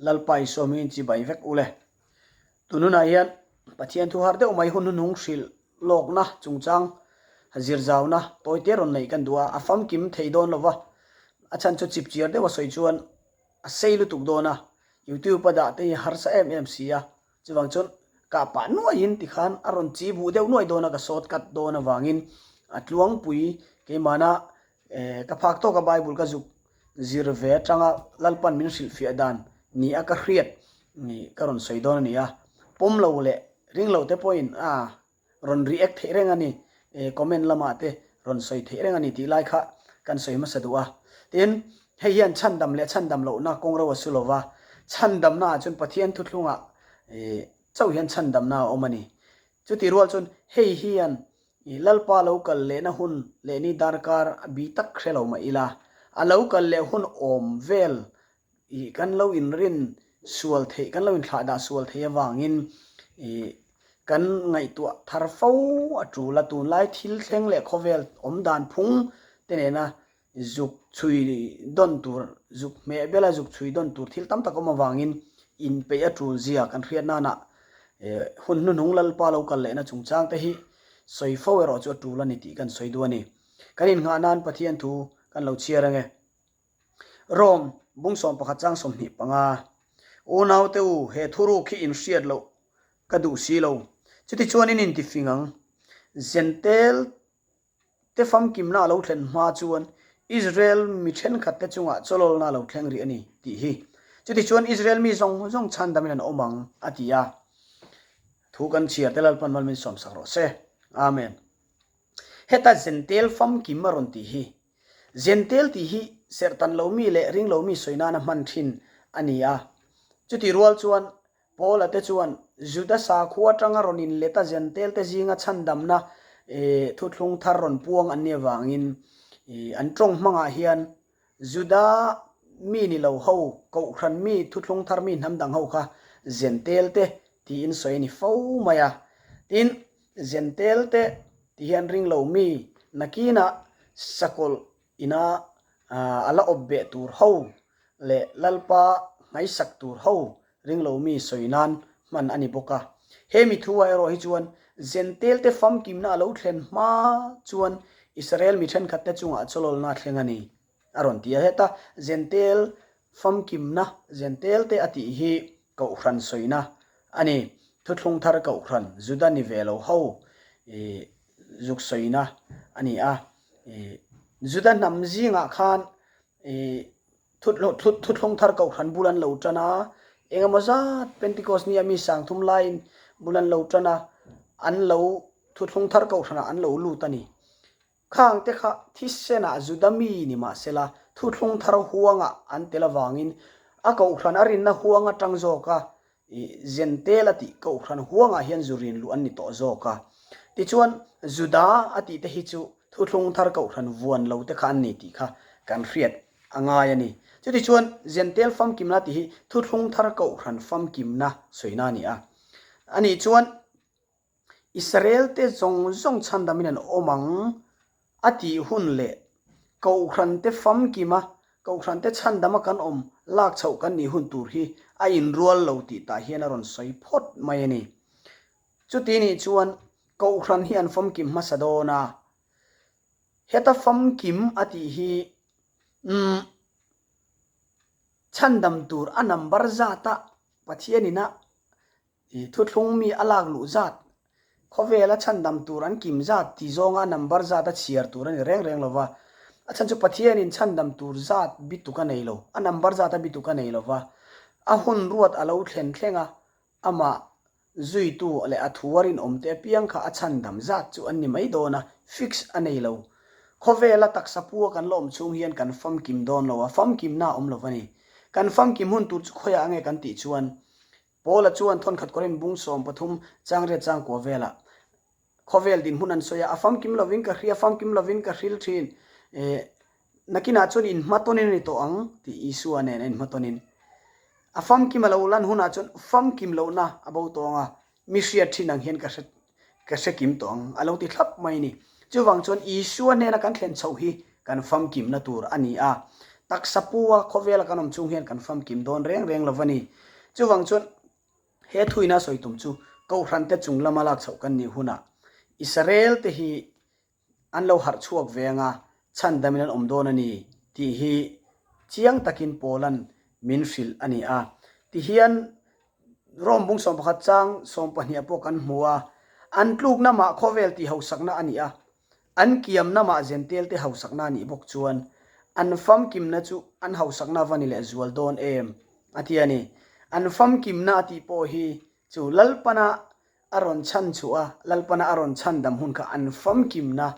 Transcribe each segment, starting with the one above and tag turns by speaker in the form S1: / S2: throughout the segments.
S1: Lalpa Isua hmingin chibai vek ule. Tun hunah hian Pathian thu har deuh mai hun hnuhnung hrilh lawkna chungchang zirzauna tawite rawn neih kan duh a, a famkim thei dawn lova, a chhan chu chipchiar deuha sawi chuan a sei lutuk dawn a, YouTube a dah te hi harsa em em si a, chuvang chuan kah pah nuaiin tikhan a rawn chi buh deuh nuai dawn a, ka sawt kat dawn avangin a tluangpui keimahna ka phak tawka Bible ka zuk zir ve atanga Lalpan min hrilhfiah dan ni a ka hriat ni ka rawn sawi dawn a ni a, pawm lo leh ring lo te pawhin a rawn react theih reng a ni, comment lamah te rawn sawi theih reng a ni tih lai kha kan sawi hmasa duh a. Tin, hei hian chhandam leh chhandam lohna kawng ro a su lo va, chhandamna ah chuan Pathian thuthlungah chauh hian chhandamna a awm a ni. Chutih rual chuan hei hian I Lalpa lo kal lehna hun leh ni darkar a bi tak hre lo mah ila, a lo kal leh hun awm vel i kan lo inrin sual theih, kan lo inthlahdah sual theih avangin i kan ngaihtuah thar fo a tul a, tunlai thil thleng leh khawvel awm dan phung te nena Zuk chhui dawn tur, zuk hmeh bela zuk chhui dawn tur thil tam tak awm avangin inpeih a tul zia kan hriat nana hun hnuhnung Lalpa lo kal lehna chungchang te hi sawi fo erawh chu a tul a ni tih kan sawi duh a ni. Kan innghah nan Pathian thu kan lo chhiar ange. Rom, bung 11 chang 25. Unaute u, he thuruk hi inhriat loh ka duh si lo. Chutichuan in intifing ang. Zentel Te famkimna a lo thlen hma chuan Israel mi thenkhatte chungah chawlawlna a lo thleng rih a ni tih hi. Chutichuan Israel mi zawng zawng chhandamin an awm ang a ti a. Thu kan chhiar te Lalpan mal min sawmsak rawh se. Amen. Heta Zentel famkim a rawn tih hi. Zentel tih hi serhtan lo mi leh ring lo mi sawi nana hman thin a ni a. Chutih rual chuan Paula te chuan Juda sakhua atanga rawn inlet a Jentail te zinga chhandamna thuthlung thar rawn puang an nih avangin an tawng hmangah hian Juda mi ni lo ho, Kohhran mi, thuthlung thar mi hnam dang ho kha Jentail te tiin sawi a ni fo mai a. Tin, Jentail te ti hian ring lo mi nakinah sakawlh ina a la awp beh tur ho leh Lalpa hmaisak tur ho ringlo mi sawi nan hman a ni bawk a. He mi thu ah erawh hi chuan Zentel te famkimna a lo thlen hma chuan Israel mi thenkhat te chungah chawlawlna a thleng a ni a rawn ti a. Heta Zentel famkimna, Zentel te a tih hi Kohhran sawina a ni. Thuthlung thar Kohhran Juda ni ve lo ho zuk sawina a ni a. Juda hnam zingah khan thuthlung thar Kohhran bul an lo tan a, engemaw zat Pentecost nia mi sangthum laiin bul an lo tan a, an lo thuthlung thar Kohhranah an lo lut a ni. Khang te kha thisenah Juda mi ni mah sela, thuthlung thar huangah an tel avangin a Kohhran a rinna huang atang zawk a, Zentel a tih Kohhran huangah hian zu rin luh an ni tawh zawk a. Tichuan, Juda a tih te hi chu thuthlung thar Kohhran vuan lo te kha an ni tih kha kan hriat a ngai a ni. Chutichuan, Zentel famkimna tih hi thuthlung thar Kohhran famkimna sawina a ni a. Anih chuan, Israel-te zawng zawng chhandamin an awm ang a tih hun leh Kohhrante famkima Kohhrante chhandama kan awm lak chhoh kan nih hun tur hi a inrual lo tih tah hian a rawn sawi phawt mai a ni. Chuti nih chuan Kohhran hi an famkim hmasa dawn a, heta famkim a tih hi umm chhandam tur a number zata Pathianin a I thuthlung mi a lak luh zat, khawvela chhandam tur an kim zat ti zawnga a number zat a chhiar tur a ni reng reng lo va. A chhan chu Pathianin chhandam tur zat bituk a nei lo, a number zat a bituk a nei lo va. A hun ruat a lo thlen thleng a, amah zuitu leh a thu a rinawm te apiang kha a chhandam zat chu an ni mai dawn a, fix a nei lo. Khawvela taksa pua kan la awm chhung hian kan famkim dawn lo a, famkimna a awm lo va ni. Kan famkim hun tur chu khawiah nge kan tih chuan Paula chuan thawnkhat Korin bung 13 changriat changkua velah khawvel dinhmun an sawi a, a famkim lovin ka hria, famkim lovin ka hril thin, eh, nakinah chuan inhmatawnin a ni tawh ang tih Isua nen a inhmatawnin. A famkim a lo lan hunah chuan famkim lohna a bo tawh ang a, mi hriat thin ang hian ka hre ka hre kim tawh ang a lo ti thlap mai a ni. Chuvang chuan Isua hnena kan thlen chhoh hi kan famkimna tur a ni a. Taksa pu a khawvela kan awm chung hian kan famkim dawn reng reng lo va ni. Chuvang chuan he thuina sawi tum chu Kohhrante chung lama lak chhoh kan nih hunah Israel te hi an lo harh chhuak ve anga chhandamin an awm dawn a ni tih hi chiang takin Paula'n min hrilh a ni a. Tihian Rome bung 11 chang 12 pawh kan hmu a, an tlukna mah khawvel tih hausakna a ni a, an kiamna mah Jentail te hausakna a nih bawk chuan an famkimna chu an hausakna va ni leh zual dawn em a ti a ni. An famkimna a tih pawh hi chu Lalpana a rawn chhan chhuah a, Lalpana a rawn chhan dam hun kha an famkimna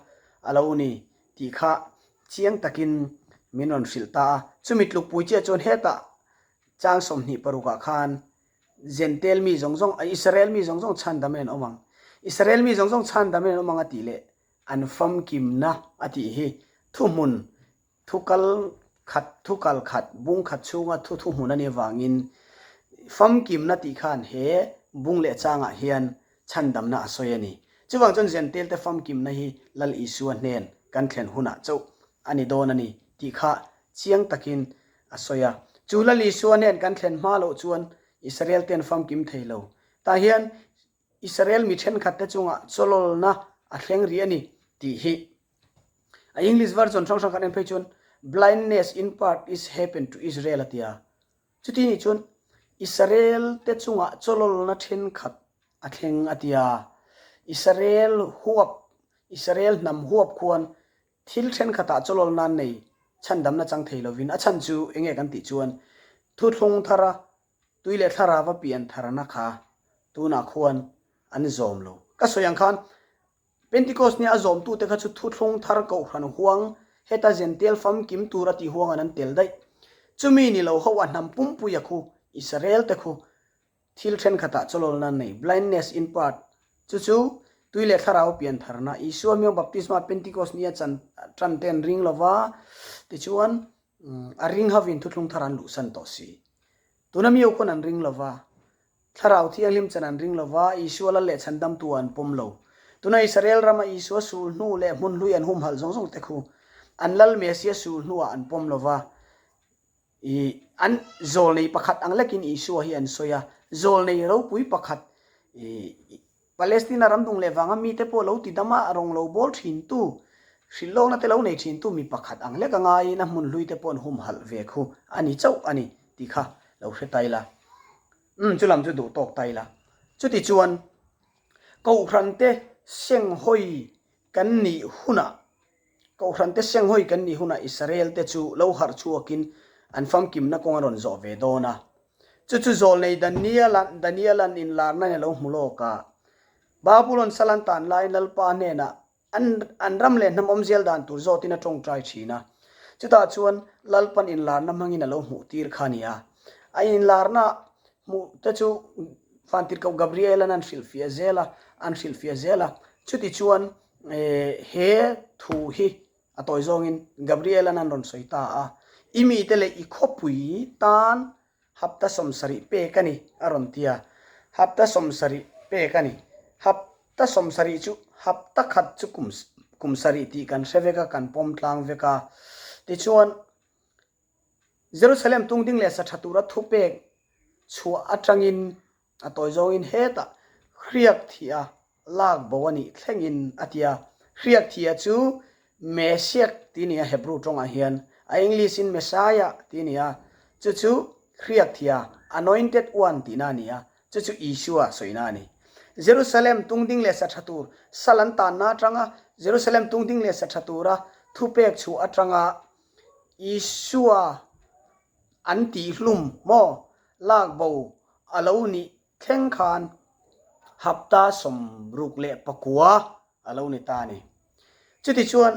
S1: a lo ni tih kha chiang takin min rawn hrilh ta a. Chumi tlukpui chiah chuan hetah chang 20 parukah khan Jentail mi zawng zawng, Israel mi zawng zawng chhan damin an awm ang. Israel mi zawng zawng chhan damin an awm ang a tih leh an famkimna a tih hi thuhmun Thu kal khat, thu kal khat, bung khat chhunga thu thuhmun a nih avangin famkimna tih khan he bung leh changah hian chhandamna a sawi a ni. Chuvang chuan Jentail-te famkimna hi Lal Isua hnen kan thlen hunah chauh a ni dawn a ni tih kha chiang takin a sawi a. Chu Lal Isua hnen kan thlen hma loh chuan Israel-te an famkim thei lo. Tah hian Israel mi thenkhatte chungah chawlawlna a thleng rih a ni tih hi A English version hrang hrang kan en phei chuan blindness in part is happen to Israel a ti a. Chuti nih chuan Israel te chungah chawlawlna thenkhat a thleng a ti a. Israel huap, Israel hnam huap khuan thil thenkhatah chawlawlna an nei chhandamna chang thei lovin a chhan chu enge kan tih chuan thuthlung thara tui leh thlarava pian tharna kha tunah khuan an zawm lo. Ka sawi ang khan Pentecost nia a zawmtute kha chu thuthlung thar kohhran huang heta Jentail famkim tur a tih huangah an tel daih. Chumi ni lo ho a hnam pumpuia khu Israel te khu thil thenkhatah chawlawlna an nei, blindness in part, chu chu tui leh thlarau pian tharna, Isua hming baptisma Pentecost nia chan tan te an ring lova, tichuan a ring hovin thuthlung thar an luhsan tawh si. Tuna mi ho khuan an ring lova, Thlarau Thianghlim chan an ring lova, Isua lal leh chhandamtu an pawm lo. Tuna Israel rama Isua sul hnu leh hmun hlui an humhalh zawng zawng te khu an lal Messiah sul hnuah an pawm lova, i an zawlnei pakhat ang lekin Isua hi an sawi a, zawlnei ropui pakhat i Palestina ram dung leh vanga mite pawh lo ti dam a, rawng lo bawl thintu, hrilhlawkna te lo nei thintu mi pakhat ang lek a ngaiin a hmun hlui te pawh an humhalh ve khu a ni chauh a ni tih kha lo hre ta ila. Umm chu lam chu duh tawk ta ila. Chuti chuan Kohhran te senghawi kan nih hunah Kohhran te senghawi kan nih hunah Israel te chu lo harh chhuakin an famkimna kawng a rawn zawh ve dawn a. Chu chu zawlnei Daniel-a'n Daniel-a'n inlarna in a lo hmu lawk a. Babulon sal an tan laiin Lalpa hnenah an an ram leh hnam awmzial dan tur zawtin a tawngtai thin a. Chutah chuan Lalpan inlarna hmangin a lo hmuh tir kha a ni a. A inlarna hmuh te chu Vantirhkoh Gabriel-a'n an hrilhfiah zel a, an hrilhfiah zel a. Chutichuan he thu hi A tawi zawngin Gabriel-a'n an rawn sawi ta a, I mite leh i khawpui tan hapta 70 pek a ni, a rawn ti a. Hapta 70 pek a ni. Hapta 70 chu hapta khat chu kum kum sarih tih kan hre vek a, kan pawm tlang vek a. Tichuan, Jerusalem tungding leh sa tha tura thupek chhuah atangin A tawi zawngin hetah hriak thih a lak bo a nih thlengin a ti a. Hriak thih a chu Mesiak ti nia Hebrew tawngah hian, a English in Messiah ti nia, chu chu hriak thih a, anointed one tihna a ni a, chu chu Isua sawina a ni. Jerusalem tungding leh sa tha tur sal an tanna atanga Jerusalem tungding leh sa tha tura thupek chhuah atanga Isua an tihhlum maw lak bo a lo nih thleng khan hapta 69 a lo ni ta a ni. Chutichuan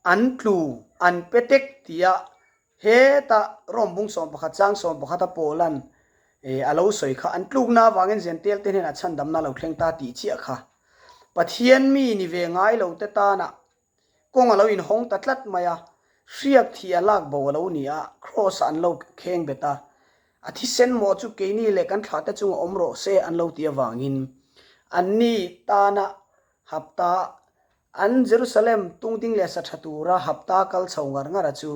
S1: an tlu an pe tek tia heta Rome bung 11 chang 11 a Paulan a lo sawi kha an tlukna avangin Jentail te hnenah chhandamna a lo thleng ta tih chiah kha Pathian mi ni ve ngai lo te tana Kawng a lo inhawng ta tlat mai a, hriak thih a lak bo a lo ni a, Kraws-ah an lo kheng bet a. A thisen mawh chu keini leh kan thlahte chunga awm rawh se an lo ti avangin anni tana hapta an Jerusalem tungding leh sa tha tura hapta kal chho ngar ngar a chu.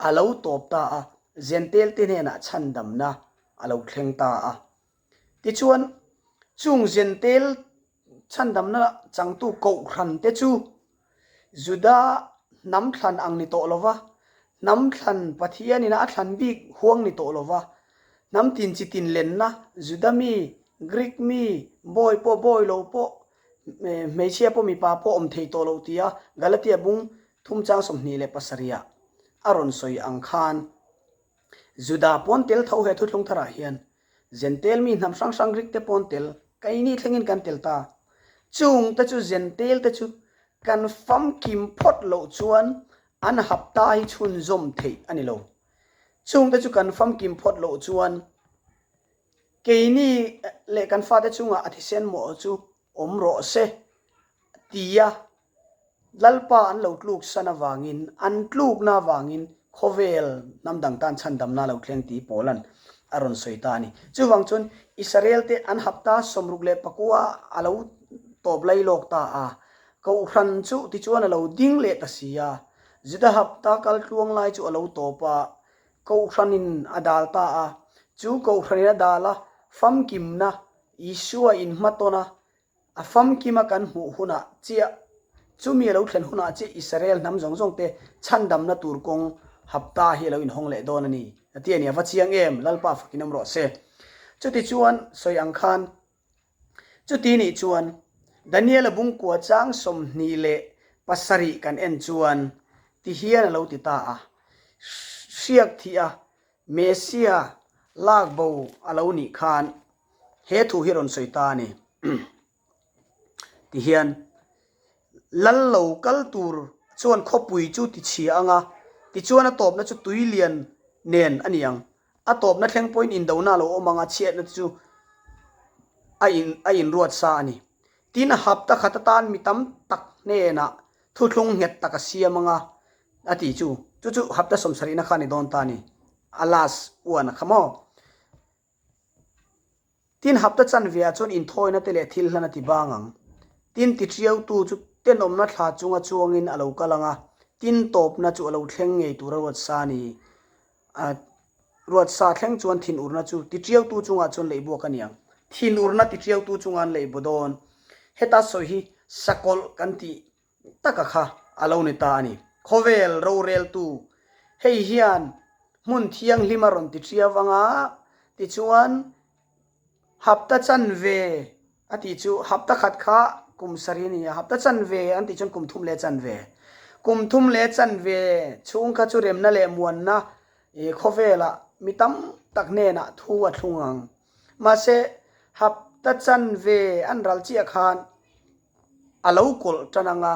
S1: a lo tawp ta a, Jentail te hnenah chhandamna a lo thleng ta a. Tichuan, chung Jentail chhandamna changtu kohhran te chu Juda hnam thlan ang ni tawh lova, hnam thlan Pathianin a thlan bik huang ni tawh lova, hnam tin chi tin lenna Juda mi, Greek mi, bawi pawh bawi lo pawh, hmeichhia pawh mipa pawh awm thei tawh lo tia Galatia bung thum chang 27 ah a rawn sawi ang khan Juda pawn tel tho he thuthlung tharah hian Jentail mi hnam hrang hrang Greek te pawn tel keini thlengin kan tel ta. Chung te chu Jentail te chu kan famkim phawt loh chuan an hapta hi chhunzawm theih a ni lo. Chung te chu kan famkim phawt loh chuan keini leh kan fate chungah a thisen mawh chu awm rawh se tia Lalpa an lo tluk san avangin, an tlukna avangin khawvel hnam dang tan chhandamna a lo thleng tih Paula'n a rawn sawi ta a ni. Chuvang chuan Israel-te an hapta 64 a lo tawp lai lawk ta a, Kohhran chu tichuan a lo ding leh ta si a, Juda hapta kal tluang lai chu a lo tawp a, Kohhranin a dal ta a, chu Kohhranin a dal a famkimna Isua inhmatawn a A famkima kan hmuh hunah chiah, chumi a lo thlen hunah chiah Israel hnam zawng zawng te chhandamna tur kawng hapta hi a lo inhawng leh dawn a ni, a ti a ni. A va chiang em? Lalpa fakin awm rawh se. Chutichuan, sawi ang khan, chuti nih chuan, Daniela bungkua chang 27 kan en chuan ti hian a lo ti ta a, Hriak thih a, Messia lak bo a lo nih khan He thu hi rawn sawi ta a ni. Tihian, Lal lo kal tur chuan khawpui chu ti chhia ang a, tichuan a tawpna chu tui lian nen a ni ang. A tawpna thleng pawhin indona a lo awm ang a, chhiatna te chu a in a inruat sa a ni. Tin, hapta khat atan mi tam tak hnenah thuthlung nghet tak a siam ang a, a ti chu. Chu chu hapta sawmsarihna kha a ni dawn ta a ni. A last one a kha maw? Tin, hapta chanveah chuan inthawina te leh thil hlan a ti bang ang. Tin, tiṭiautu chu tenawmna thla chunga chuangin a lo kal ang a, tin tawpna chu a lo thleng ngei tura ruat sa a ni. A ruat sa thleng chuan thinurna chu tiṭiautu chungah chuan leih buak a ni ang. Thinurna tiṭiautu chunga an leih baw dawn. Heta sawi hi sakawlh kan tih taka kha a lo ni ta a ni. Khawvel roreltu hei hian hmun thianghlim a rawn ti ṭiau vang a, tichuan hapta chanve a tih chu hapta khat kha kum sarih a ni a, hapta chanve an tih chuan kum thum leh chanve. Kum thum leh chanve chhung kha chu remna leh muanna khawvelah mi tam tak hnenah thu a thlung ang. Mahse hapta chanve an ral chiah khan a lo kawlh tan ang a,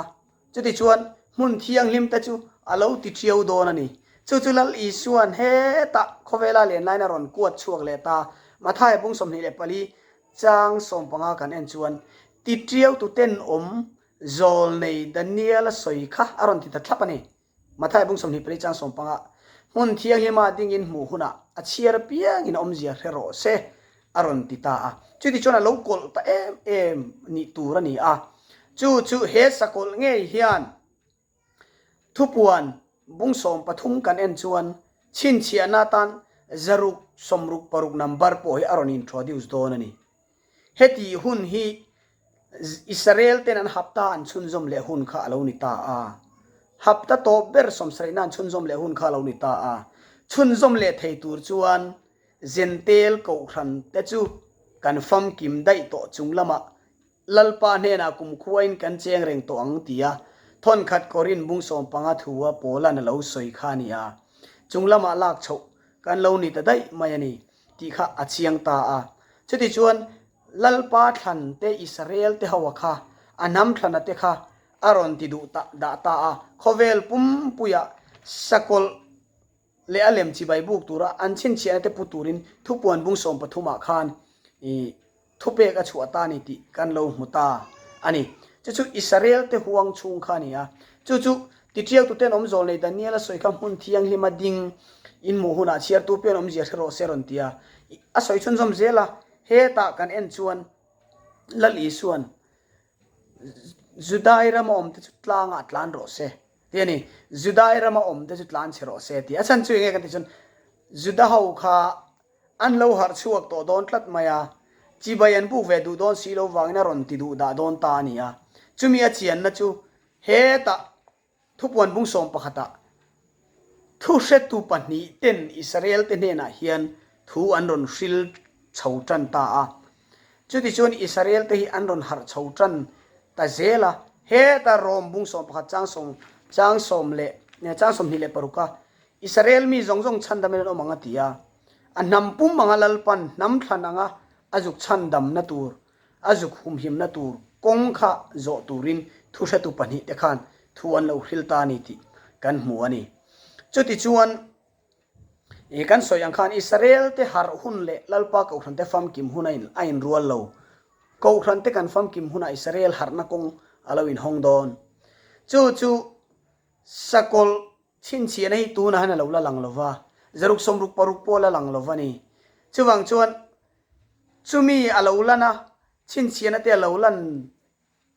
S1: chutichuan hmun thianghlim te chu a lo ti ṭiau dawn a ni. Chu chu Lal Isua'n hetah khawvela len laiin a rawn kuat chhuak leh ta. Mathaia bung 24 chang 15 kan en chuan, Ti ṭiau tu tenawm zawlnei Daniel-a sawi kha a rawn ti ta thlap a ni. Mathai bung 24 chang 15, Hmun thianghlimah dingin hmuh hunah a chhiar apiangin a awmzia hre rawh se, a rawn ti ta a. Chutichuan a lo kawlh ta em em nih tur a ni a. Chu chu he sakawlh ngei hian thupuan bung 13 kan en chuan chhinchhiahna atan zaruk 66 number pawh hi a rawn introduce dawn a ni. Heti hun hi Israel ten an hapta an chhunzawm leh hun kha a lo ni ta a. Hapta tawp ber sawmsarihna an chhunzawm leh hun kha a lo ni ta a. Chhunzawm leh thei tur chuan Jentail kohhran te chu kan famkim daih tawh chung lamah Lalpa hnenah kumkhuain kan cheng reng tawh ang tia thawnkhat Korin bung 15 thua Paula'n a lo sawi kha a ni a. Chung lamah lak chhoh kan lo ni ta daih mai a ni. Tih kha a chiang ta a. Chutichuan, Lalpa thlan te Israel te hoa kha, a hnam thlana te kha a rawn ti duh ta dah ta a. Khawvel pumpuiah sakawlh leh a lem chibai buk tura an chhinchhiahna te pu turin thupuan bung 13 ah khan i Thupek a chhuah ta a ni tih kan lo hmu ta a ni. Chu chu Israel te huang chhung kha a ni a. Chu chu Tiṭiaututen awmzawl nei Daniel a sawi kha hmun thianghlim a ding in hmuh hunah chhiartu pian awmzia hre rawh se rawn ti a. A sawi chhunzawm zel a, hetah kan en chuan Lal Isua'n Judai rama awmte chu tlangah tlan rawh se. Tih a ni. Judai rama awmte chu tlan chhe rawh se tih. A chhan chu enge kan tih chuan Juda ho kha an lo harh chhuak tawh dawn tlat mai a, chibai an buk ve duh dawn si lo vangin a rawn ti duh dah dawn ta a ni a. Chumi a chianna chu hetah Thupuan bung sawm pakhatah thuhretu pahnihten Israelte hnenah hian thu an rawn hril chho tan ta a. Chutichuan Israelte hi an rawn harh chho tan ta zel a. Heta Rom bung 11 chang sawm chang sawm leh chang 26 a Israel mi zawng zawng chhandamin an awm ang a ti a. A hnam pum anga Lalpan hnam thlan anga a zuk chhandamna tur A zuk humhimna tur kawng kha zawh turin thuhretu pahnihte khan thu an lo hril ta a ni tih kan hmu a ni. Chutichuan, i kan sawi ang khan Israel-te harh hun leh Lalpa Kohhrante famkim hun a inrual lo. Kohhrante kan famkim hunah Israel harhna kawng a lo inhawng dawn. Chu chu sakawlh chhinchhiahna hi tunah hian a lo la lang lo va, zaruk 66 pawh a la lang lo va ni. Chuvang chuan Chumi a lo lan a, chhinchhiahna te a lo lan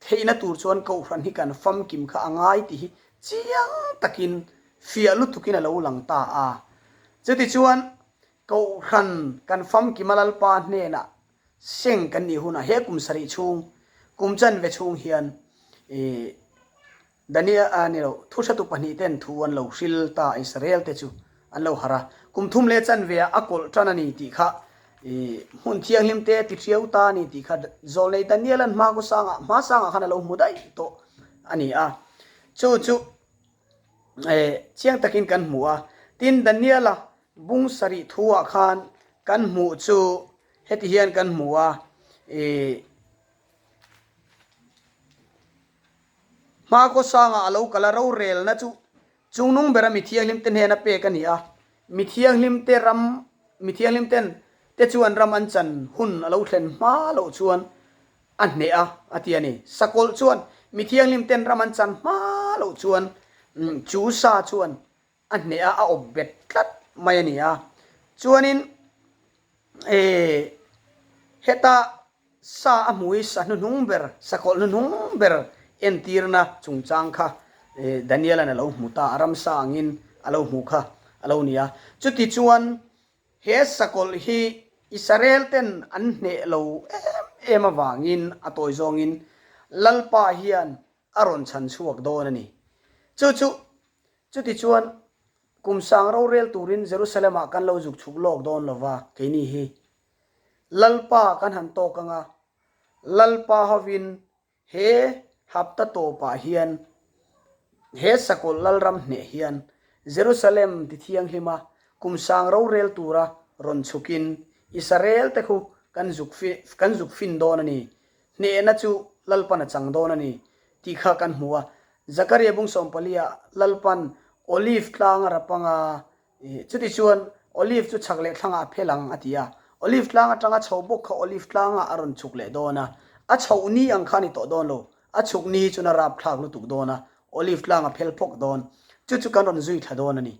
S1: theihna tur chuan Kohhran hi kan famkim kha a ngai tih hi chiang takin, fiah lutukin a lo lang ta a. Chutichuan, Kohhran kan famkim a Lalpa hnenah seng kan nih hunah he kum sarih chhung, kum chanve chhung hian ih Daniel a ni lo, thuhretu pahnihten thu an lo hril ta a, Israel te chu an lo harh a, kum thum leh chanve ah a kawlh tan a ni tih kha i hmun thianghlim te ti thiau ta a ni tih kha zawlnei Daniel an hma kawsangah hma sangah khan a lo hmu daih tawh a ni a, chu chu chiang takin kan hmu a, tin Daniel a bung sarih thu ah khan kan hmuh chu heti hian kan hmu a, i. Hmakhaw sangah a lo kal a, rorelna chu chungnung bera mi thianghlimte hnena pek a ni a. Mi thianghlimte ram, mi thianghlimten te chuan ram an chan hun a lo thlen hma loh chuan a hneh a, a ti a ni. Sakawlh chuan mi thianghlimten ram an chan hma loh chuan chu sa chuan a hneh a, a awp bet tlat mai a ni a. Chuanin eh heta sa a hmu hi sa hnuhnung ber, sakawlh hnuhnung ber entirna chungchang kha Daniel-a'n a lo hmu ta a, ramsa angin a lo hmuh kha a lo ni a. Chutichuan he sakawlh hi Israel-ten an hneh lo em em avangin a tawi zawngin Lalpa hian a rawn chhan chhuak dawn a ni. Chu chu Chutichuan, kum sang rorel turin Jerusalem-ah kan lo zuk chhuk lawk dawn lo va, keini hi Lalpa kan han tawk ang a, Lalpa hovin he hapta tawpah hian, he sakawlh lalram hneh hian Jerusalem ti thianghlima kum sang rorel tura rawn chhukin Israel-te khu kan zuk kan zuk fin dawn a ni. Hnehna chu Lalpan a chang dawn a ni tih kha kan hmu a. Zakaria bung sawmpalia Lalpan Olive tlang a rap ang a, chutichuan Olive chu chhak leh thlangah a phel ang a ti a. Olive tlang atanga chho bawk kha Olive tlangah a rawn chhuk leh dawn a. A chhoh ni ang kha a ni tawh dawn lo. A chhuk ni hi chuan a rapthlak lutuk dawn a, Olive tlang a phel phawk dawn. Chu chu kan rawn zui thla dawn a ni.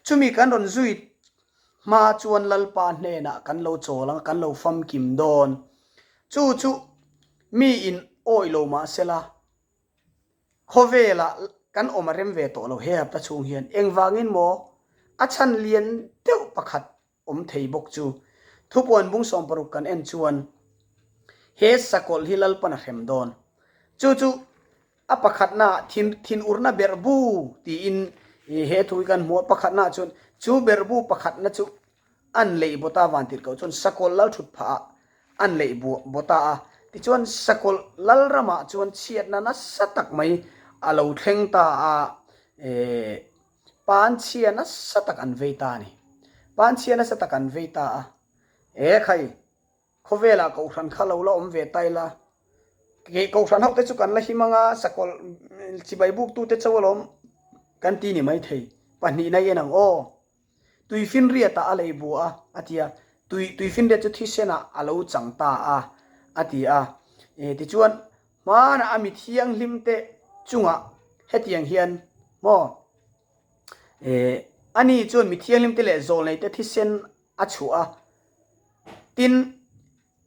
S1: Chumi kan rawn zui hma chuan Lalpa hnenah kan lo chawl ang a, kan lo famkim dawn. Chu chu mi in awih lo mah sela, khawvelah kan awm a rem ve tawh lo he hapta chhung hian. Engvangin maw a chhan lian deuh pakhat awm thei bawk chu. Thupuan bung 60 kan en chuan he sakawlh hi Lalpan a hrem dawn. Chu chu A pakhatnaah thin thinurna berhbu tiin he thu hi kan hmu a, pakhatnaah chuan chu berhbu pakhatna chu an leih bawta van tirh koh chuan sakawlh lal thut phah ah an leih bawta a, tichuan sakawlh lal ramah chuan chhiatna nasa tak mai a lo thleng ta a, panchhia nasa tak an vei ta a ni. Panchhia nasa tak an vei ta a, e khai Khawvelah Kohhran kha lo la awm ve ta ila, kei Kohhran ho te chu kan la him anga sakawlh chibai buk tu te chauh alawm kan ti ni maithei. Pahnihna i en ang aw. Tuifinriatah a lei bua a, a ti a. Tui tuifinriat chu thisenah a lo chang ta a, a ti a. E tichuan hmanah a mi thianghlim te chungah hetiang hian maw e ani chuan mi thianghlim te leh zawlnei te thisen a chhuah a, tin,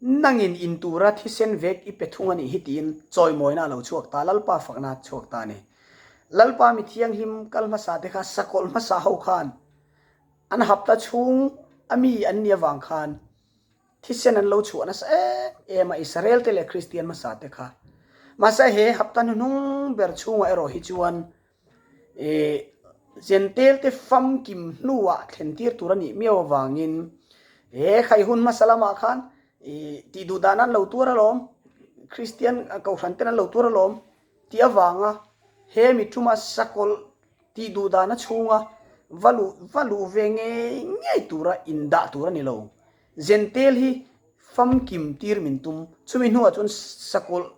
S1: nangin in tura thisen vek i pe thung a nih hi tiin chawimawina a lo chhuak ta, Lalpa fakna a chhuak ta a ni. Lalpa mi thianghlim kal hmasa te kha sakawlh hmasa ho khan an hapta chhung a mi an nih avang khan thisen an lo chhuah nasa em em a Israel te leh Kristian hmasa te kha. Mahse he hapta hnuhnung ber chhungah erawh hi chuan ih Jentail te famkim hnuah thlen tir tur a nih miau avangin he khai hun hmasa lamah khan ih tih duh dan an lo tuar alawm, Kristian kohhran ten an lo tuar alawm. Tih avanga he mi thuma sakawlh tih duh dana chhunga va luh va luh ve ngei ngei tura indah tur a ni lo. Zentel hi famkim tir min tum. Chumi hnuah chuan sakawlh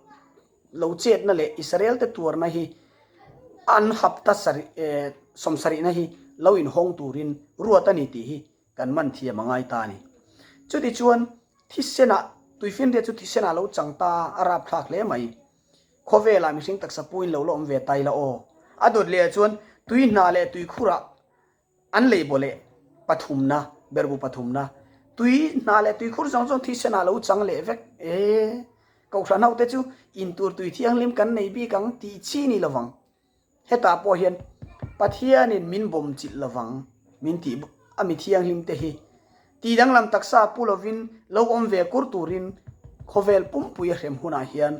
S1: lo chetna leh Israel te tuarna hi an hapta sarih eh sawmsarihna hi lo inhawng turin ruat a ni tih hi kan man thiam a ngai ta a ni. Chutichuan thisenah tuifinriat chu thisenah lo chang ta a rapthlak hle mai. Khawvelah mihring taksa puin lo la awm ve tai la aw. A dawt leh ah chuan tui hna leh tui khurah an lei baw leh pathumna, berbu pathumna, tui hna leh tui khur zawng zawng thisen ah lo chang leh vek e. Kohhran ho te chu intur tui thianghlim kan nei bik ang tih chi ni lovang. Hetah pawh hian Pathianin min bawm chilh lovang min tih a mi thianghlim te hi tih danglam taksa pu lovin lo awm ve kur turin khawvel pumpui a hrem hunah hian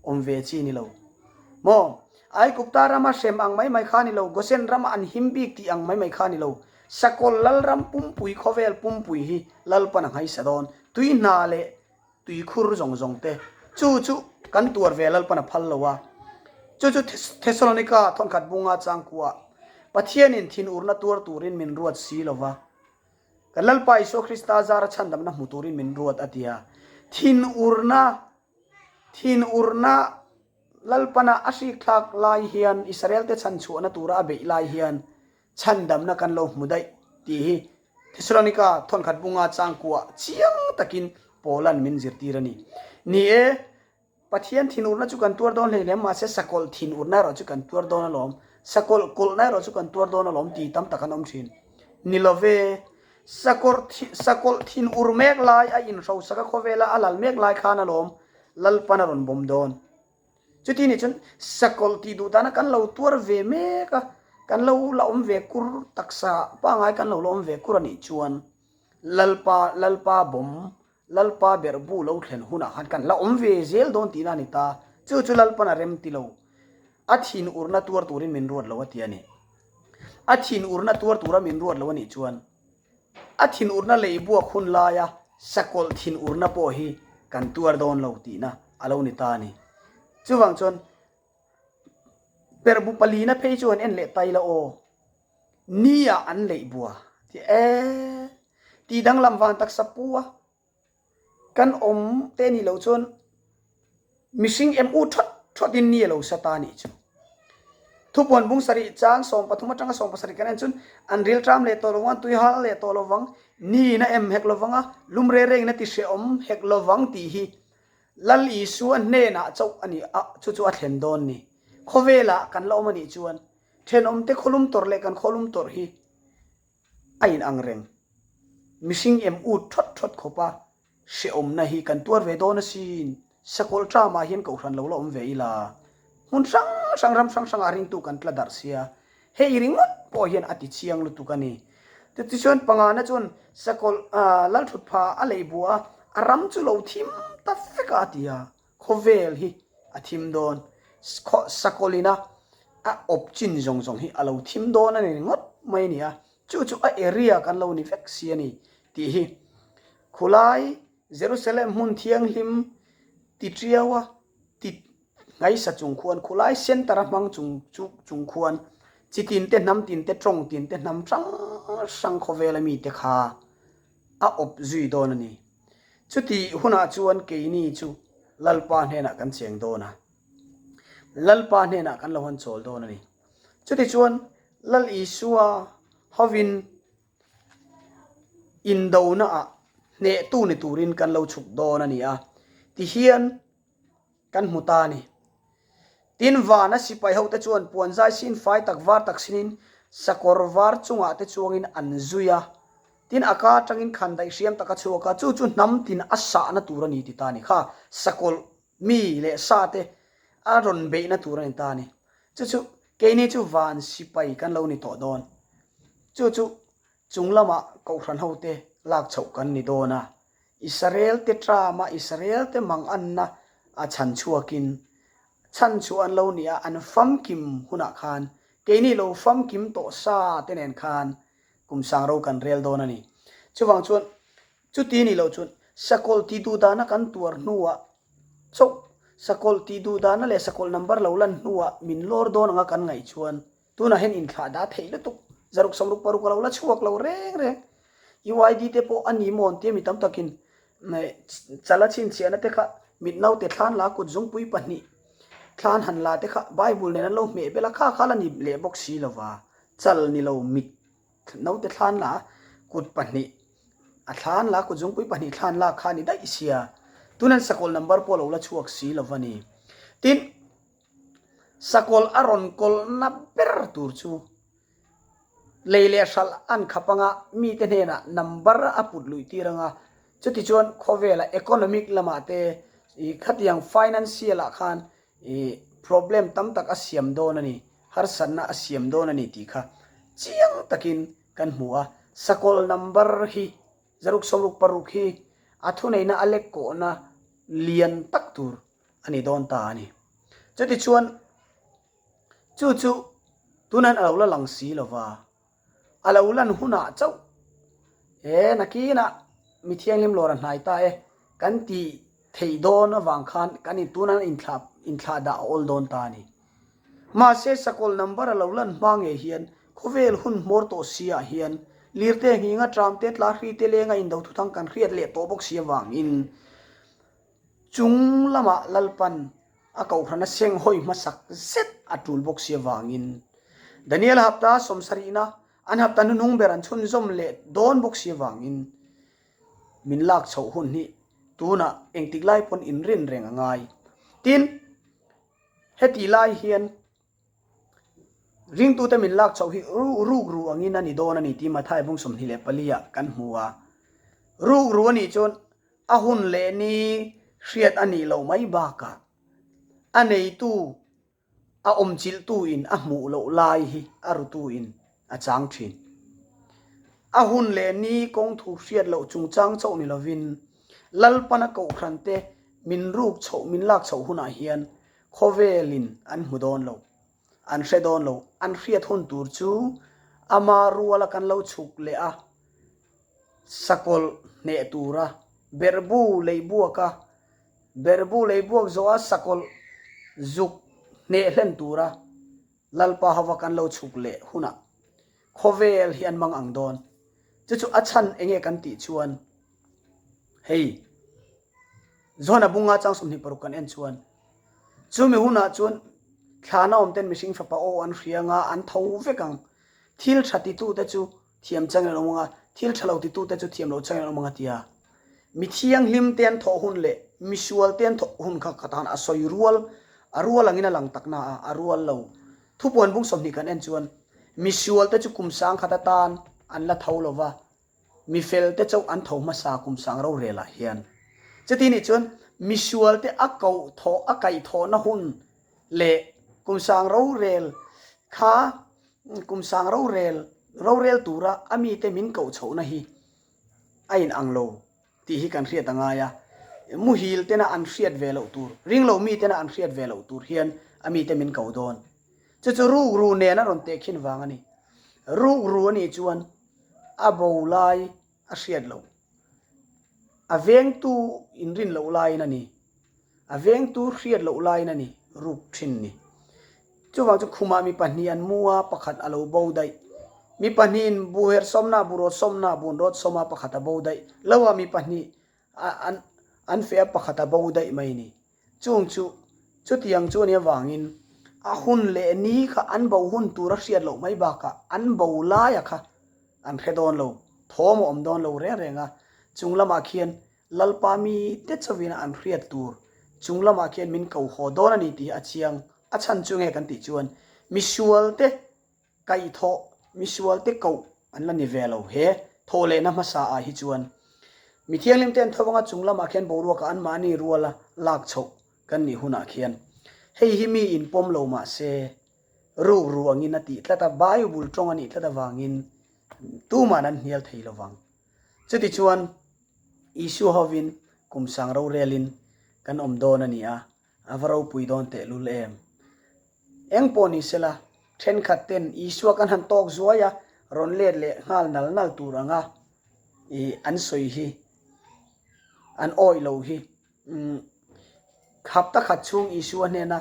S1: awm ve chi ni lo maw? Aigupta rama hrem ang mai mai kha ni lo, Gosen rama an him bik tih ang mai mai kha ni lo, Sakawlh Lalram pumpui khawvel pumpui hi Lalpan a nghaisa dawn, tui hna leh Tuikhur zawng zawng te chu chu kan tuar ve Lalpan a phal lo a. Chu chu Thesalonika thawnkhat bunga changkua Pathianin thinurna tuar turin min ruat si lo va, kan Lalpa Isua Krista zara chhandamna hmu turin min ruat a ti a. Thinurna, thinurna Lalpana a hrikthlak lai hian Israelte chhanchhuahna tura a beih lai hian Chhandamna kan lo hmu daih tih hi Thesalonika thawnkhat bunga changkuah chiang takin Paula'n min zirtir a ni. Ni e, Pathian thinurna chu kan tuar dawn hleinem, mahse sakawlh thinurna erawh chu kan tuar dawn alawm, sakawlh kawlhna erawh chu kan tuar dawn alawm tih tam tak an awm thin. Ni love, sakawlh sakawlh thinur mek lai a inhrosaka khawvela a lal mek lai khan alawm Lalpan a rawn bawm dawn. Chuti nih chuan sakawlh tih duh dana kan lo tuar ve mek a, kan lo la awm ve kur taksa pangai kan lo la awm ve kur a nih chuan Lalpa Lalpa bawm, Lalpa berhbu lo thlen hunah khan kan la awm ve zel dawn tihna a ni ta. Chu chu Lalpan a rem ti lo. A thin urna tuar turin min ruat lo a ti a ni. A thin urna tuar tura min ruat lo a nih chuan A thinurna lei buak hun laia sakawlh thinurna pawh hi kan tuar dawn lo tihna a lo ni ta a ni. Chuvang chuan perhbu palina phei chu an en leh tai la aw, ni-ah an leih bua tih e, tih danglam vang taksa pu a. Kan awm te nih loh chuan mihring em u thawt thawt in ni a lo sa ta nih chu. Thupuan bung sarih chang 13 atanga 17 kan en chuan an ril tram leh tawh lovang, an tui hal leh tawh lovang, ni in a em hek lovang a, lum re reng in a ti hrehawm hek lovang tih hi Lal Isua hnenah chauh a ni a, chu chu a thlen dawn ni. Khawvelah kan la awm a nih chuan thenawmte khawlum tawrh leh kan khawlum tawrh hi a in ang reng. Mihring em ut thawt thawt khawp a, hrehawmna hi kan tuar ve dawn asin. Sakawlh tramah hian kohhran lo la awm ve ila, hmun hrang hrang ram hrang hrangah ringtu kan tla darh sia, hei ringawt pawh hian a ti chiang lutuk a ni. Tichuan pangana chuan sakawlh lalthutpha a lei bua a, a ram chu lo thim ta vek a a ti a, khawvel hi a thim dawn. Sakawlh ina a awp chin zawng zawng hi a lo thim dawn a ni ringawt mai a ni a, chu chu a area kan lo ni vek si a ni tih hi khulai Jerusalem hmun thianghlim ti tiau a ti ngaisa chung khuan khulai center a hmang chung chu chung khuan chi tin te hnam tin te tawng tin te hnam hrang hrang khawvel a mi te kha a awp zui dawn a ni. Chutih hunah chuan keini chu Lalpa hnenah kan cheng dawn a, Lalpa hnenah kan lo han chawl dawn a ni. Chutichuan Lal Isua hovin indonaah hnehtu ni turin kan lo chhuk dawn a ni a, tihian kan hmu ta a ni. Tin, vana sipai hote chuan puanzai sin fai tak var tak sinin sakawr var chungah te chuangin an zui a. Tin, a ka atangin khan daih hriam tak a chhuak a, chu chu hnam tin a sahna tur a ni ti ta a ni. Kha sakawlh mi leh sa te a rawn beihna tur a ni ta a ni. Chu chu. Keini chu van sipai kan lo ni tawh dawn. Chu chu chung lamah Kohhran hote lak chhoh kan ni dawn a. Israel te tram a Israel te manganna a chhan chhuakin chhan chu an lo ni a, an famkim hunah khan keini lo famkim tawh sa te nen khan kum sang ro kan rel dawn a ni. Chuvang chuan chuti ni lo chuan sakawlh tih duh dana kan tuar hnuah chauh sakawlh tih duh dana leh sakawlh number lo lan hnuah min lawr dawn anga kan ngaih chuan tunah hian inthlah dah theih lutuk zaruk 66 a lo la chhuak lo reng reng. UID te pawh a ni mawn tia mi tam takin chala chhinchhiahna te kha mit naute thlan la kut zungpui pahnih thlan han la te kha Bible nen an lo hmeh bel a kha kha la ni leh bawk si lova. Chal ni lo mit naute thlan la kut pahnih a thlan la kut zungpui pahnih thlan lak kha a ni daih sia. Tunan sakawlh number pawh lo la chhuak si lo va ni. Tin, sakawlh a rawn kawlhna ber tur chu lei leh hralh an khap anga mite hnenah number a put luih tir anga chutichuan khawvela economic lamah te khatiang financial ah khan I problem tam tak a siam dawn a ni, harsatna a siam dawn a ni tih kha chiang takin kan hmu a. Sakawlh number hi 666 hi a thuneihna a lek kawhna lian tak tur a ni dawn ta a ni. Chutichuan chu chu tunan a lo la lang si lova, A lo lan hunah chauh he nakinah mi thianghlim lawr a hnai ta e kan tih theih dawn avang khan kan in tuna inthlah inthlah dah a awl dawn ta a ni. Mahse sakawlh number a lo lan hma ngei hian khawvel hun hmawr tawh si ah hian lirte nghinga tramte tlahri te lenga indo thuthang kan hriat leh tawh bawk si avangin Chung lamah Lalpan a kohhrana seng hawi hmasak zet a tul bawk si avangin Daniel hapta sawmsarihna an hapta hnuhnung ber an chhunzawm leh dawn bawk si avangin min lak chhoh hun hi tunah engtik lai pawn inrin reng a ngai. Tin, hetih lai hian Ringtute min lak chhoh hi rukru angin a ni dawn a ni tih Mathai bung 24 ah kan hmu a. Rukru a nih chuan a hun leh ni hriat a nih loh mai bakah a neitu, a awmchilhtu in a hmuh loh lai hi a rutu in a chang thin. A hun leh ni kawng thu hriat loh chungchang chauh ni lovin Lalpana Kohhrante min ruk chhoh, min lak chhoh hunah hian Khawvelin an hmu dawn lo, an hre dawn lo, an hriat hun tur chu ama ruala kan lo chhuk leh a, sakawlh hneh tura berhbu leibuaka berhbu leibuak zawha sakawlh zuk hneh hlen tura Lalpa hova kan lo chhuk leh hunah khawvel hi an mang ang dawn. Chu chu a chhan enge kan tih chuan hei Johana bunga chang 26 kan en chuan chumi hunah chuan thlana awm ten mihring fapa aw an hria anga an tho vek ang. Thil tha titute chu thiam changin an awm anga thil tha lo titute chu thiam lo changin an awm anga tia. Mi thianghlim te an thawh hun leh misual te an thawh hun kha ka tan a sawi rual a rual angin a lang tak na a, a rual lo. Thupuan bung 20 kan en chuan misual te chu kum 1000 atan an la tho lova, mi fel te chauh an tho hmasa kum sang rorel ah hian. Chuti nih chuan misual te a koh thawh a kaih thawhna hun leh kum sang rorel kha kum sang rorel rorel tura a mite min koh chhohna hi a in ang lo tih hi kan hriat a ngai a, muhil tena an hriat ve loh tur, ringlo mi tena an hriat ve loh tur hian a mite min ko dawn. Chu chu rukru nen a rawn tehkhin vang a ni. Rukru a nih chuan a bo lai a hriat loh, a vengtu inrin loh laiin a ni. A vengtu hriat loh laiin a ni ruk thin ni. Chuvang chu khumah mi pahnih an mu a, pakhat a lo bo daih. Mi pahnihin buher sawmna, burawt sawmna, bunrawt sawma pakhat a bo daih. Lo ah mi pahnih an an feh a, pakhat a bo daih mai ni. Chung chu chutiang chu a nih avangin a hun leh ni kha an bo hun tur a hriat loh mai bakah an bo laia kha an hre dawn lo, thawm a awm dawn lo reng reng a. Chung lamah khian Lalpa mi te chauhin an hriat tur chung lamah khian min ko haw dawn a ni tih hi a chiang. A chhan chu nge kan tih chuan misual te kaihthawh, misual te koh an la ni ve lo. He thawhlehna hmasa ah hi chuan mi thianghlim te an tho anga chung lamah khian boruakah anmahni ruala lak chhoh kan nih hunah khian hei hi mi inpawm lo mah se. Rukru angin a tih tlat a, Bible tawng a nih tlat avangin tuman an hnial thei lovang. Chutichuan, Isua hovin kum sang rorelin kan awm dawn a ni a, a va ropui dawn tehlul em? Eng pawh ni sela, thenkhat ten Isua kan han tawk zuai a, rawn let leh nghal nal nal tur anga ih an sawi hi, an awih lo hi. Umm, hapta khat chhung Isua hnena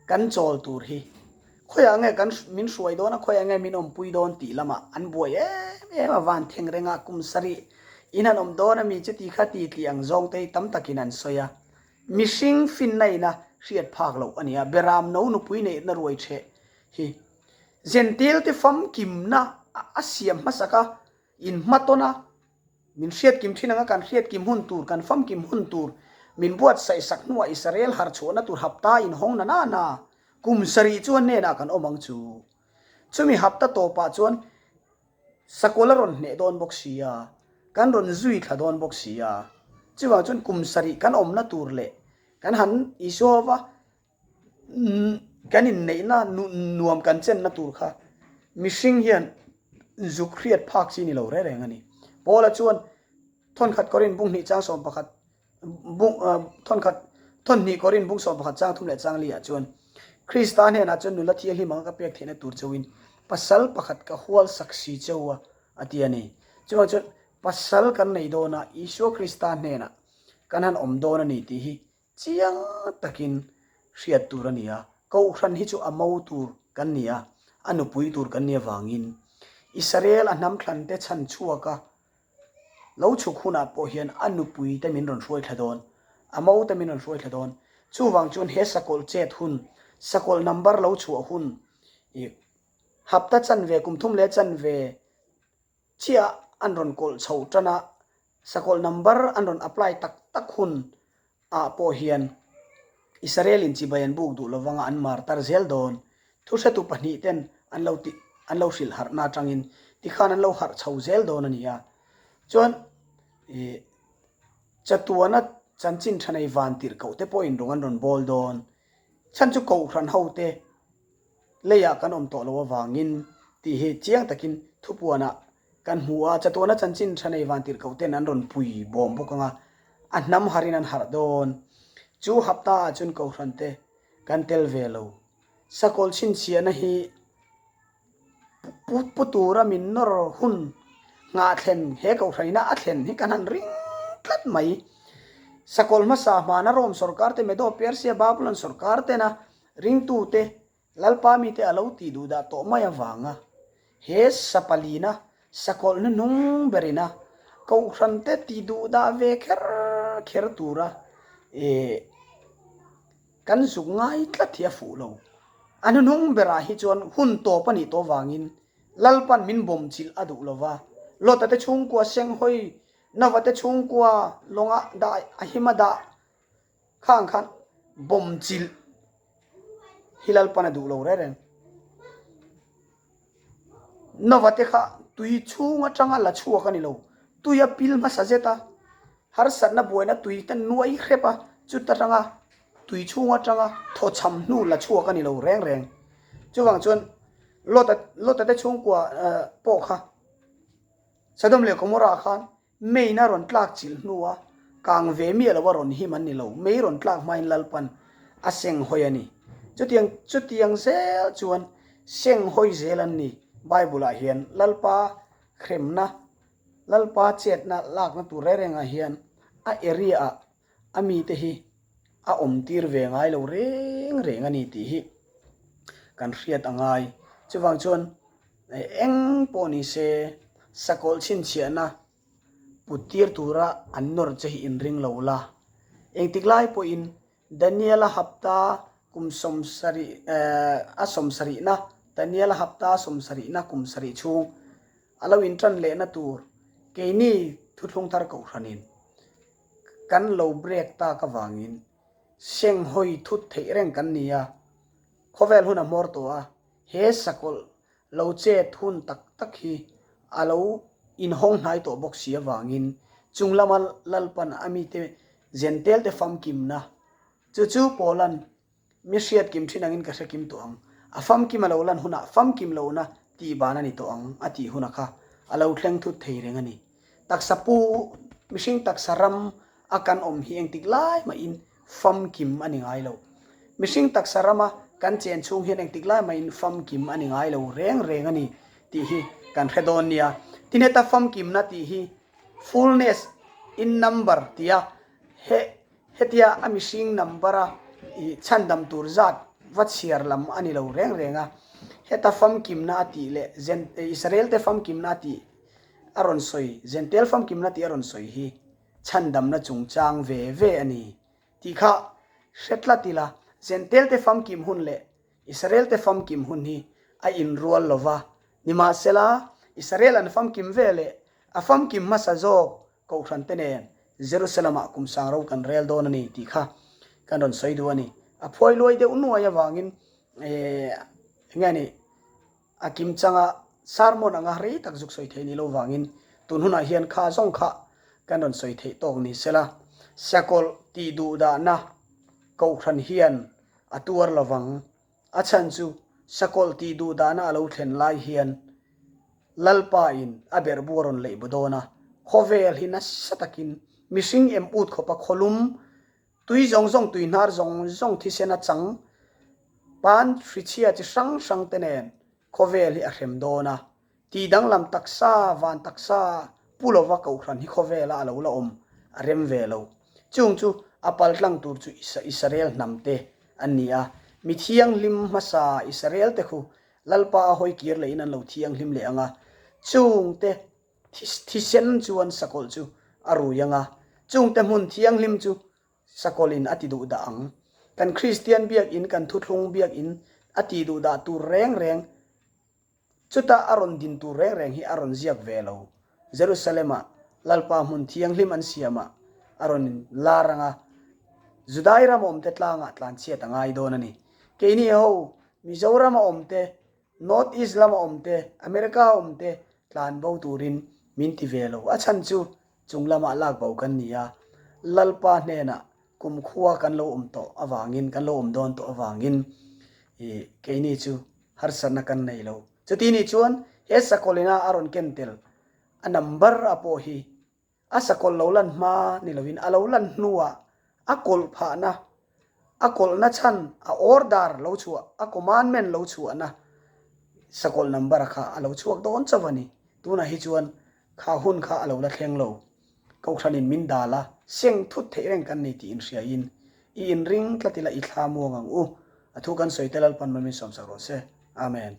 S1: kan chawl tur hi khawiah nge kan min hruai dawn a, khawiah nge min awmpui dawn tih lamah an buai em em a, van theng rengah kum sarih in han awm dawn a mi chuti kha ti tih ang zawng te hi tam takin an sawi a. Mihring finna ina hriat phak loh a ni a, Beram no nupui neihna ruai chheh hi Zentil te famkimna a siam hmasak a, inhmatawn a, Min hriatkim thin anga kan hriatkim hun tur, kan famkim hun tur, min buatsaih sak hnuah Israel harh chhuahna tur hapta inhawng na na na, kum sarih chuan hnenah kan awm ang chu. Chumi hapta tawpah chuan sakawlh a rawn hneh dawn bawk si a, kan rawn zui thla dawn bawk si a. Chuvang chuan kum sarih kan awmna tur leh kan han Isua va Kan inneihna nuam kan chenna tur kha mihring hian zuk hriat phak chi ni lo reng reng a ni. Paula chuan thawnkhat Korin bung hnih chang 11 bung thawnkhat thawnhnih Korin bung 11 chang thum leh chang li ah chuan Krista hnenah chuan nula thianghlim anga ka pek theihna tur chauhin pasal pakhat ka hual sak si cheu a a ti a ni. Chuvang chuan pasal kan nei dawn a Isua Krista hnenah kan han awm dawn a ni tih hi Chiang takin hriat tur a ni a, Kohhran hi chu a mo tur kan ni a, a nupui tur kan ni avangin Israel a hnam thlante chhan chhuak a lo chhuk hunah pawh hian a nupui te min rawn hruai thla dawn, a mo te min rawn hruai thla dawn. Chuvang chuan he sakawlh chet hun, sakawlh number lo chhuah hun, ih hapta chanve, kum thum leh chanve, Chiah an rawn kawlh chhoh tan a, sakawlh number an rawn apply tak tak hun ah pawh hian Israel in chibai an buk duh lovanga an mar tar zel dawn. Thuhretu pahnih ten an lo tih an lo hrilh harhna atangin tikhan an lo harh chho zel dawn a ni a. Chuan ih chatuana chanchin tha nei van tirh koh te pawhin rawng an rawn bawl dawn. Chhan chu kohhran ho te Leiah kan awm tawh lo avangin tih hi chiang takin thupuanah kan hmu a, chatuana chanchin tha nei vantirhkoh ten an rawn pui bawm bawk anga a hnam harin an harh dawn. Chu hapta ah chuan kohhran te kan tel ve lo. Sakawl chhinchhiahna hi pu pu tura min nawr hun nghah thlen he kohhran ina a thlen hi kan han ring tlat mai. Sakawl hmasa hmana Rome sorkar te Medo Persia Babylon sorkar tena Ringtute, Lalpa mite a lo tih duh dah tawh mai avanga he sapalina sakawlh hnuhnung berina Kohhrante tih duh dah ve kher kher tura eh kan zuk ngai tlat hi a fuh lo. A hnuhnung berah hi chuan hun tawp a nih tawh vangin Lalpan min bawm chilh a duh lova, Lota te chhungkua senghawi, Nova te chhungkua lawnga dah a hima dah Khang khan bawm chilh hi Lalpan a duh lo reng reng. Nova te kha tui chhung atanga la chhuak a ni lo. Tui a pil hmasa zet a, harsatna buaina tui te nuai hrep a, chut atanga tui chhung atanga thawchham hnu la chhuak a ni lo reng reng. Chuvang chuan Lota Lota te chhungkua pawh kha Sodom leh Gomorrah khan Main a rawn tlak chilh hnua kang ve miah lo a rawn him an ni lo. Mei rawn tlak hmain Lalpan a seng hawi a ni. Chutiang chutiang zel chuan seng hawi zel an ni. Bible ah hian Lalpa hremna, Lalpa chetna lakna tur reng rengah hian a area ah a mite hi a awm tir ve ngai lo reng reng a ni tih hi kan hriat a ngai. Chuvang chuan eng pawh ni se sakawlh chhinchhiahna put tir tura an nawr che hi inring lo la. Engtik lai pawhin Daniela hapta kum 70 a sawmsarihna Daniela hapta sawmsarihna kum sarih chhung a lo intan lehna tur keini thuthlung thar kohhranin Kan lo break tak avangin seng hawi thut theih reng kan ni a, khawvel hun a hmawr tawh a, he sakawlh lo chet hun tak tak hi a lo inhawng hnai tawh bawk si avangin chung lama Lalpan a mite Zentelte famkimna chu chu Paula'n Mi hriat kim thin angin ka hre kim tawh ang. A famkim a lo lan hunah famkim lohna tih ban a ni tawh ang a tih huna kha a lo thleng thut thei reng a ni. Taksa pu, mihring taksa ram a kan awm hi engtik lai mahin famkim a ni ngai lo. Mihring taksa rama kan chen chhung hian engtik lai mahin famkim a ni ngai lo reng reng a ni tih hi kan hre dawn nia. Tin heta famkimna tih hi fullness in number tia he hetia a mihring number a ih chhandam tur zat va chhiar lam a ni lo reng reng a. Heta famkimna a tih leh Israel te famkimna a tih a rawn sawi, Jentail famkimna tih a rawn sawi hi chhandamna chungchang ve ve a ni tih kha hre tlat ila, Jentail te famkim hun leh Israel te famkim hun hi a inrual lo va, nimahsela Israel an famkim ve leh a famkim hmasa zawk Kohhran te nen Jerusalem ah kum sang ro kan rel dawn a ni tih kha kan rawn sawi duh a ni. A phuai luai deuh nuai avangin eng nge ni A kim changa sermon anga rei tak zuk sawi thei ni lo vangin tun hunah hian kha zawng kha kan rawn sawi theih tawk ni sela, sakawlh tih duh dahna kohhran hian a tuar lo vang. A chhan chu sakawlh tih duh dahna a lo thlen lai hian Lalpa in a berhbu a rawn leih bu dawn a, khawvel hi nasa takin mihring em ut khawpa khawlum Tui zawng zawng, tui hnar zawng zawng thisen a chang pan hrichhia chi hrang hrang te nen khawvel hi a hrem dawn a, tih danglam taksa, van taksa pu lova kohhran hi khawvela a lo la awm a rem ve lo. Chung chu a paltlang tur chu Israel hnam te an ni a, mi thianghlim hmasa Israel te khu Lalpa a hawi kir lehin an lo thianghlim leh ang a, chung te Thisen chuan sakawlh chu a rui ang a, chungte hmun thianghlim chu sakawlhin a ti duh dah ang. Kan Kristian biakinn, kan thuthlung biakinn a ti duh dah tur reng reng, chuta a rawn din tur reng reng hi a rawn ziak ve lo. Jerusalem-ah Lalpa hmun thianghlim an siamah a rawn lar ang a, Judai ram awmte tlangah tlanchhiat a ngai dawn a ni. Keini ho Mizoram a awmte North East lama awm te, America a awm te tlan bo turin min ti ve lo. A chhan chu chung lamah lak bo kan ni a, Lalpa hnenah kumkhua kan lo awm tawh avangin, kan lo awm dawn tawh avangin ih keini chu harsatna kan nei lo. Chuti nih chuan he sakawlina a rawn ken tel a number a pawh hi A sakawlh lo lan hma ni loin a lo lan hnuah a kawlh phahna, a kawlhna chhan, a order lo chhuah, a commandment lo chhuahna sakawlh number kha a lo chhuak dawn chauh a ni. Tunah hi chuan kha hun kha a lo la thleng lo. Kohhranin min dal a, seng thut theih reng kan ni tih inhriain i inring tlat ila i thla muang ang u. A thu kan sawi te Lalpan mal min sawmsak rawh se. Amen.